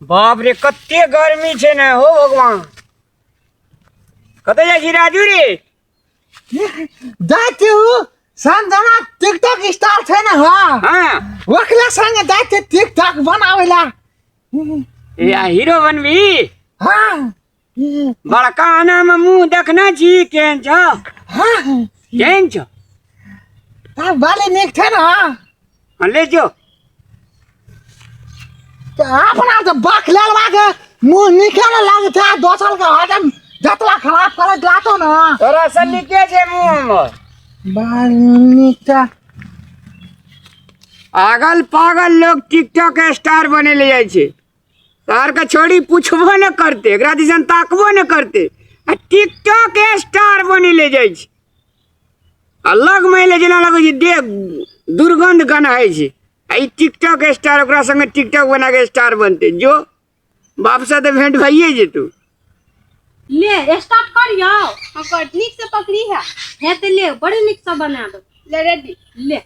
बाप रे, कते गर्मी छै ने हो भगवान। कतऽ जाइ छी राजू रे? जाइ छी उ संजना टिकटॉक स्टार छै ने। हाँ। हाँ। ओकरे संगे जाइ छी टिकटॉक बनावे ला। या हीरो बनबी? हाँ। बड़का आना में मुंह देखने छी केहन छौ? हाँ। केहन छौ? तब बाली नीक छै ने। हाँ, ले जो। तऽ अपना तऽ बक लेलवा के मुंह नीके ने लागै छै, आ दोसर के हरदम जतला खराब करैत रहतो ने। तोरा से नीके छै मुंह हमर। बाली नीक छै। आगल पागल लोग टिकटॉक स्टार बने ले जाइ छै, तार के छोड़ी पूछबो न करते, एकरा दिसन ताकबो न करते, आ टिकटॉक स्टार बने ले जाइ छै। आ लग में एले जेना लगै छै देह दुर्गंध गन्हाइ छै। आ ई टिकटॉक स्टार ओकरा संगे टिकटॉक बना के स्टार बनते, जो बाप से तऽ भेंट भइए जेतौ। ले स्टार्ट करियौ। हाँ कर, नीक से पकड़ी है। हे तऽ ले, बड़ी नीक से बना दो। ले रेडी। ले।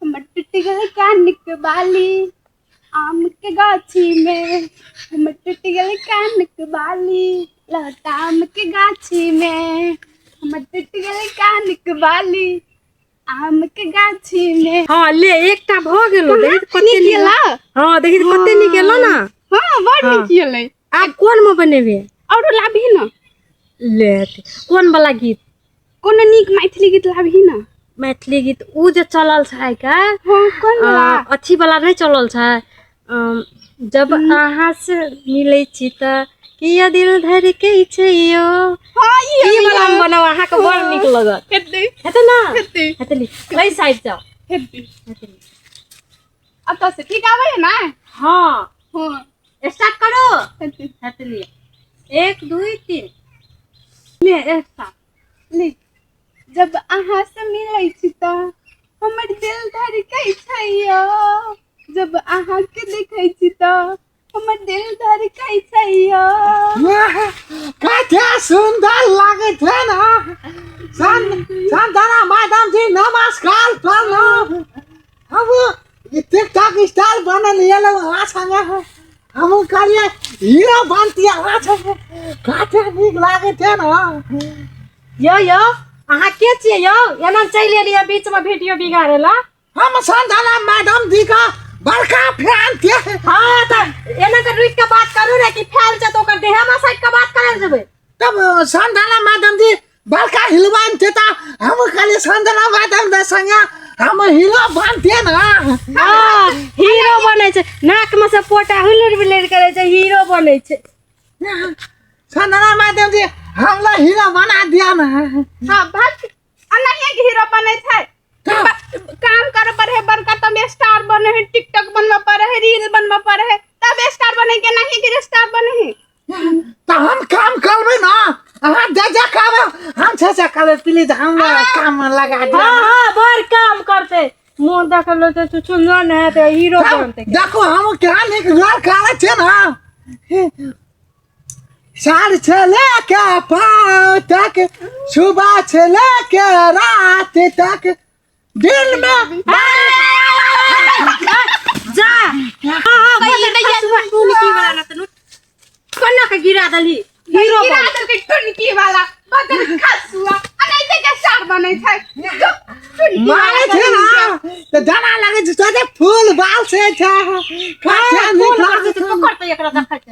हमर टूट गेल कान के बाली आम के गाछी में, हमर टूट गेल कान के बाली लहटा आम के गाछी में, हमर टूट गेल कान के बाली आम के गाछी में। हाँ ले, एकटा भऽ गेलो। देखी तऽ कते नीक नीक एला। हाँ, देखी तऽ कते नीक एलो ना। हाँ, बड़ हाँ। नीक एलै। आब कोन मे बनेबे? औरो लाबही ना। ले, कोन वाला गीत? कोनो नीक मैथिली गीत लाबही ना। मैथिली गीत उ जे चलल छै आइ काल्हि। हाँ, कोन वाला? अथी वाला नहि चलल छै, जब अहाँ से मिलै छी तऽ किया दिल धड़कै छै यौ। हाँ, ई ई वाला हम बनाउ, अहाँके बड़ नीक लगत। हेतै। हेतै ना? हेतै। हेतै ली, एहि साइड जाउ। हेतै। हेतै ली। अतऽ से ठीक आबै है ना? हाँ। हाँ। स्टार्ट करू। हेतै। हेतै ली, 1 2 3 ले स्टार्ट। ले। जब अहाँ से मिलै छी तऽ हमर दिल धड़कै छै यौ, जब अहाँ के देखै छी तऽ हमर दिल धड़कै छै यौ। कते सुंदर लागै छै ने। संजना मैडम जी नमस्कार, प्रणाम। हम ई टिकटॉक स्टार बनल एलहुँ अहाँ संगे, हम कहलियै हीरो बनती अहाँ संगे। कते नीक लागै छै ने। यौ यौ, अहाँ के छियै यौ? एना चलि एलियै बीच में वीडियो बिगाड़े ला? हम संजना मैडम जी का बड़का फैन छियै। हाँ, तऽ एना के रुकि के बात करू ने कि फैल छै तऽ ओकर देह में साइड के बात करे जेबै। तब संजना मैडम जी बड़का हिलवान छै तऽ हम कहलियै संजना मैडम के संगे हम हीरो बनतियै ने। हाँ, हीरो बनै छै, नाक में से पोटा हुलुर बिलुर करै छै, हीरो बनै छै। संजना मैडम जी हमरा हीरो बना दिया ने। हाँ, भाग, अनाहिये के हीरो बनै छै। काम करे पड़े है बड़का तब स्टार बने है, टिकटॉक बनबे पड़े है, रील बनबे पड़े है तब स्टार बने के, नहीं के स्टार बने है। तऽ हम काम करबै ना, अहाँ जे जे कहबै हम से से करबै। प्लीज हमरा काम लगा दिया। हाँ हाँ, बड़ काम करते, मुंह देखल तो चुचुंदर न है तो हीरो बनते। देखो हम क्या नीक रोल करै छियै ना। साँझ से लेके पाँव तक, सुबह से लेके रात तक, दिन में जा। हाँ हाँ, टुनकी वाला ना तनु कोना के गिरा दली हीरो गिरा बन। देलकै टुनकी वाला बदल खसुआ, अनाहिते के स्टार बनै छै। टुनकी वाला। मारे छै ना तऽ जाना लगै छै सोचे फूल बाल से छै। हाँ, कते नीक फूल लागै बरसै छै, छै। पकड़तै एकरा, देखै छै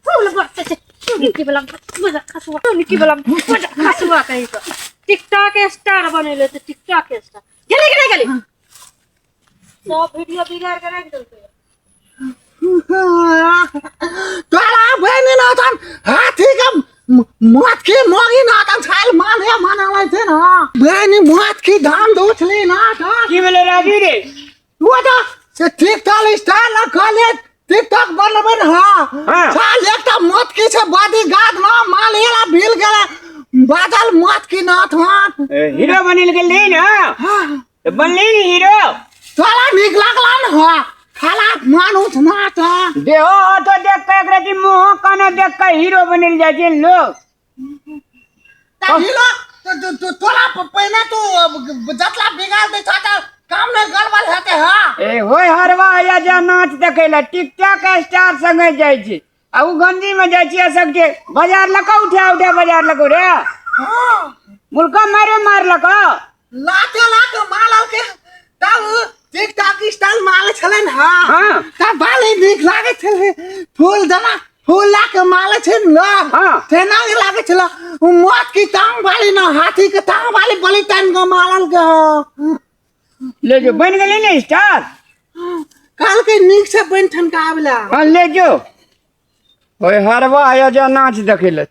फूल बरसै छै। टुनकी वाला बजा खसुआ, टुनकी वाला बजा खसुआ कहि कऽ टिकटॉक स्टार बनेले छै। टिकटॉक स्टार गेली गेली गेली, सब वीडियो बिगाड़ के राखि देलकै। तोरा बहिनी न तन हाथी के मौत की मोगी न तन छाल माने माने छै ना बहिनी, मौत की धाम दोछली ना तन। की भेलै राजू रे? वो तो से टिकटॉक स्टार न कहले टिकटॉक बनबै न। हाँ। हाँ। साल एकटा मौत की छै बॉडी गार्ड न माल एला भील गेलै बादल मौत की न थन। हीरो बनेल गेल रही ना? हाँ। तऽ बनली ने हीरो? तोरा नीक लागला न। हाँ, खाला मानुस ना त देहो ऑटो देख के एकरा दी मुंह कानो देख के हीरो बनल जाइ छै लोग। त हीरो तोरा पहिने तू जतला बिगाड़ दै छ त काम नहि गड़बड़ हेतै। हाँ। ए होय हरवा या जा नाच देखै लए टिकटॉक स्टार संगे जाइ छै आ उ गंजी में जाइ छियै सबके बाजार लऽ कऽ उठा उठा बाजार लऽ कऽ रे। हाँ। मुर्गा मारे मारलक। लाते लाते मारल के तब टिकटॉक स्टाइल मारल छलै ने। हाँ। हाँ। तब बाली नीक लागै छलै, फूल जेना फूल ला के मारै छै ने। हाँ। तेना लागै छलै उ मौत की टांग वाली ना, हाथी के टांग वाली बलि तानि के मारल के। हाँ। ले जो, बनि गेलै ने स्टार। कहलकै नीक से बनि ठनका आबला। हाँ, ले जो, ओए हरवा आया जा नाच देखै लए।